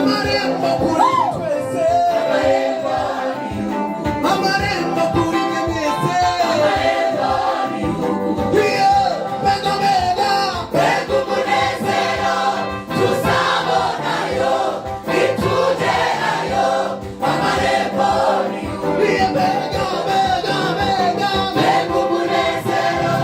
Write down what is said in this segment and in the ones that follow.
Amarembo kuri twese, amarembo kuri mwe mwese. Iyo mbega, mbega, mbega umunezero tuzabonayo nitugerayo! Amarembo! Iyo mbega, mbega, mbega, mbega umunezero!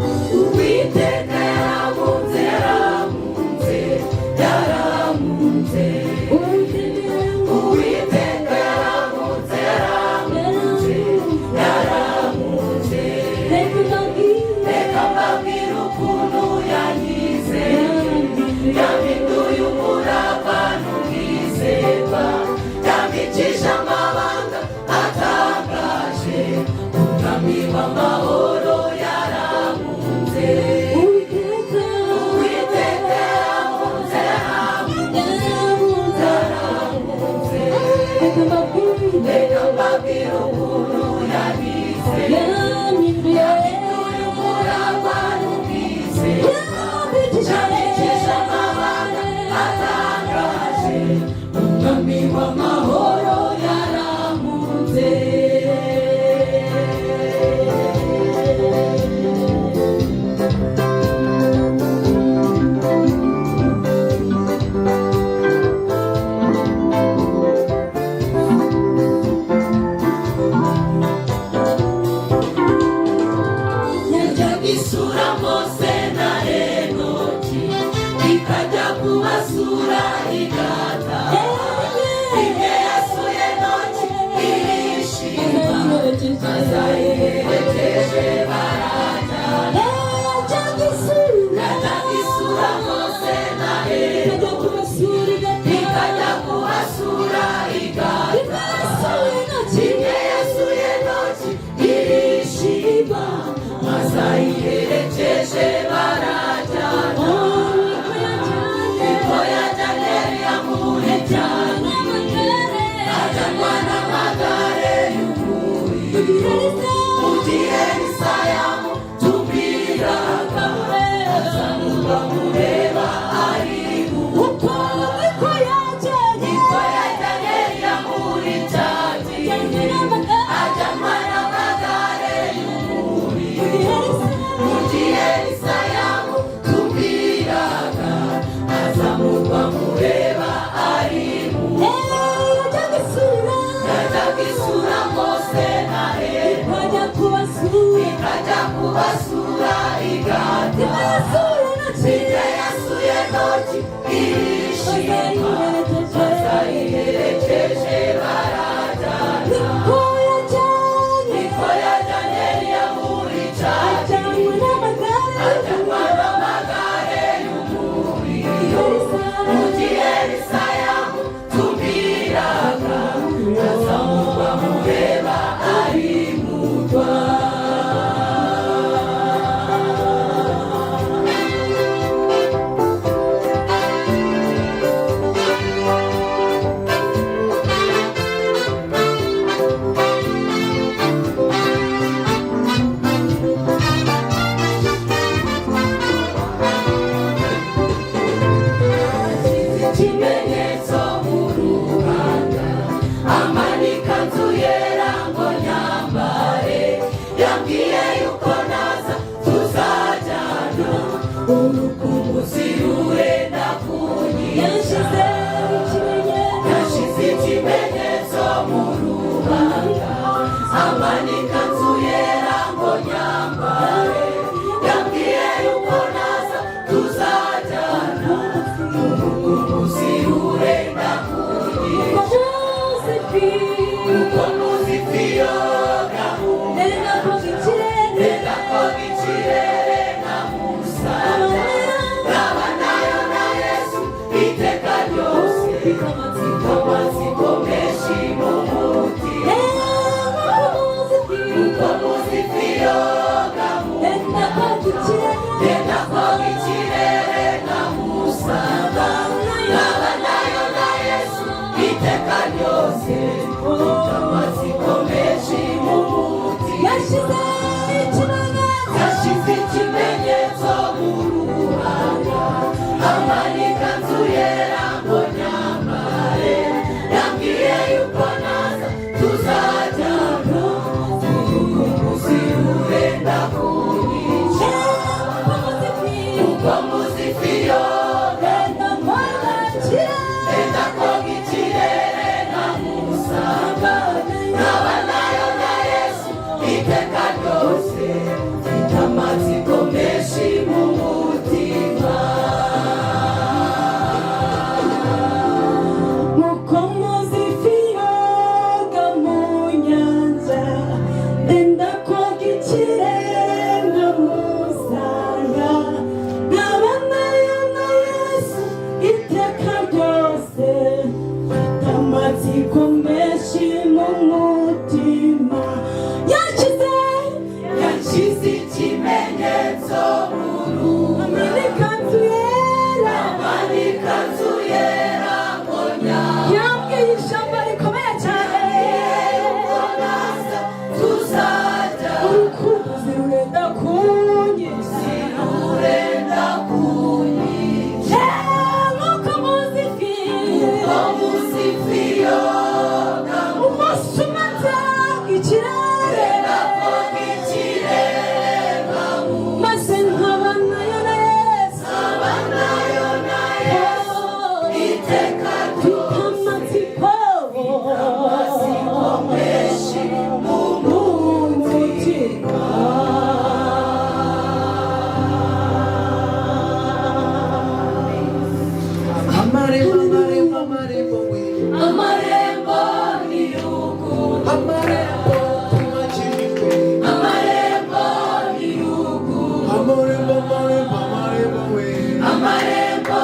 Uwiteka yarankunze, yarankunze, yarankunze. Uwiteka yarankunze, yarankunze, yarankunze. Reka mbabwire ukuntu yangize, yampinduye umurava n'umwizerwa, yambikije amabanga atangaje. Umwami w'amahoro yarankunze. Uwiteka yarankunze, yarankunze, yarankunze. Reka mbabwire ukuntu yangize, yampinduye umurava n'umwizerwa, yambikije amabanga atangaje. Umwami w'amahoro yarankunze. Yajyaga isura Mose na Enoki, ikajya kubasura igataha. Rimwe yasuye Enoki irishima, azayiherekeje barajyana. Yajyaga isura Mose na Enoki, ikajya kubasura igataha. Rimwe yasuye Enoki irishima, azayiherekeje barajyana. Niko yajyanye Eliya muri cyane, ajyanwa n'amagare y'umuriro. Mu gihe Elisa yamutumiraga, azamurwa mureba ari gupfa. Niko yajyanye Eliya muri cyane, ajyanwa n'amagare y'umuriro. Mu gihe Elisa yamutumiraga, azamurwa mureba ari mu. Yajyaga isura Mose na Enoki, ikajya kubasura igataha. Rimwe yasuye Enoki irishima, azayiherekeje barajyana. Niko yajyanye Eliya muri cya ajyanwa n'amagare y'umuriro. Mu gihe Elisa yamutumiraga, azamurwa mureba ari murwa. Ikimenyetso mu ruhanga, amanika nzu yera ngo nyambare. Yambwiye yuko naza tuzajyana, urukumbuzi rurenda kunyica. Yashize ikimenyetso mu ruhanga, amanika nzu yera ngo nyambare. Yambwiye yuko naza tuzajyana, urukumbuzi rurenda kunyica. Ifi. Kuko muzi ifi yoga mu Nenda koga ikirere. Nenda koga ikirere nkamusanga, nkaba nayo na Yesu iteka ryose. Mfite amatsiko. Amatsiko menshi mu mutima. Kuko muzi ifi. Kuko muzi ifi yoga mu Nenda koga ikirere. Nenda koga ikirere nkamusanga, nkaba nayo na Yesu iteka ryose. Amatsiko menshi mu mutima. Yashyize ikimenyetso. Yashyize ikimenyetso mu ruhanga, amanika nzu yera ngo nyambare. Yambwiye yuko naza tuzajyana, urukumbuzi rurenda kunyica. Kuko muzi ifi. Kuko muzi ifi yoga, Nenda koga ikirere. Nenda koga ikirere nkamusanga, nkaba nayo na Yesu iteka ryose. Mfite amatsiko menshi mu mutima. Nkuko muzi ifi yoga mu nyanja, ndenda koga ikirere nkamusanga, nkaba nayo na Yesu iteka ryose. Mfite amatsiko menshi mu mutima. Yashyize Yashyize ikimenyetso mu ruhanga, ikanzu yera, amanika nzu yera ngo nyambare. Yambwiye ijambo rikomeye cyane. Yuko naza tuzajya, Urukumbuzi rurenda kunyica. Rurenda kunyica. Nkuko muzi ifi. Kuko muzi ifi yoga mu Umunsi umwe nzaga ikirere, Nenda koga ikirere nkamu maze nkaba nayo na Yesu. Nkaba nayo na Yesu iteka Mfite ryose. amatsiko. Amatsiko menshi mu Umutima. Amarembo, amarembo, amarembo, we. Amarembo ni yuguruye. Amarembo kubakijijwe. Amarembo ni yuguruye. Amarembo, amarembo, amarembo, we. Amarembo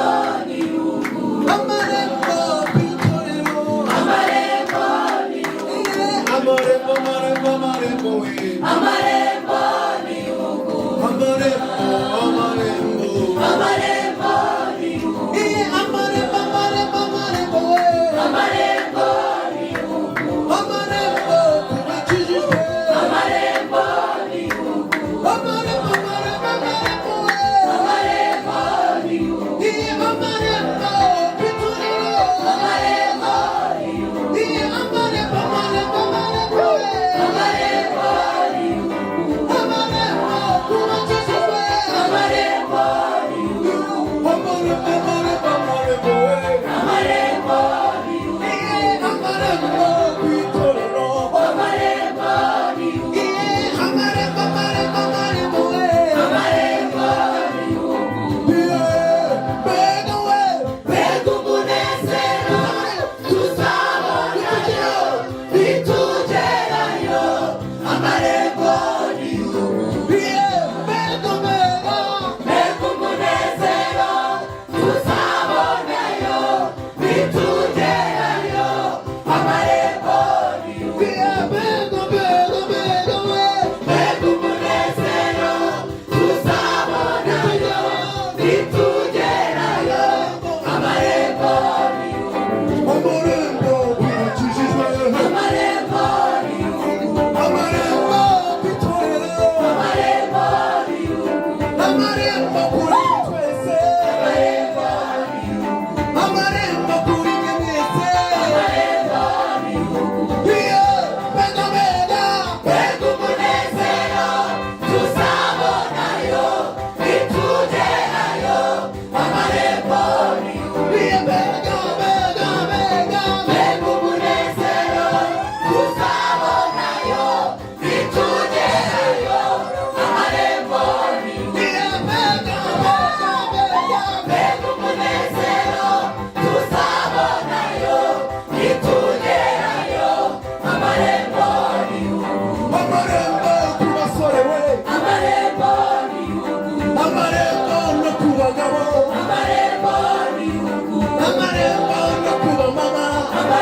ni yuguruye. Amarembo kw'itorero. Amarembo ni yuguruye. Amarembo, amarembo, amarembo, we. Amarembo ni yuguruye. Amarembo, amarembo. Amarembo ni yuguruye. Amarembo, amarembo, amarembo, we. Amarembo ni yuguruye. Amarembo kubakijijwe. Amarembo ni yuguruye. Amarembo, amarembo, amarembo, we. Amarembo ni yuguruye. Amarembo kw'itorero. Amarembo ni yuguruye. Amarembo, amarembo, amarembo, we. Amarembo ni yuguruye. Amarembo kubakijijwe. Amarembo ni yuguruye.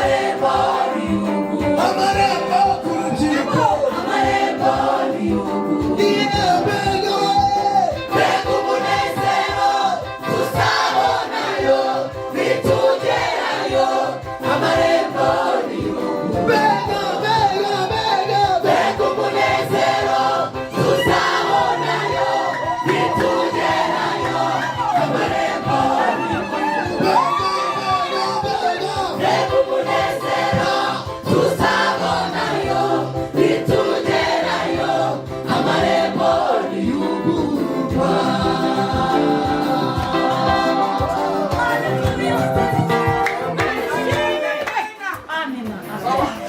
Amarembo yuguruye. Amarembo ku rubyiruko. Amarembo yuguruye. Mbega we. Mbega umunezero tuzabonayo nitugerayo. Amarembo yuguruye. Mbega, mbega, mbega, mbega. Mbega umunezero tuzabonayo nitugerayo. Amarembo yuguruye. Mbega, mbega, mbega. Mbega umunezero tuzabonayo nitugerayo. Amarembo yugururwa. Amina.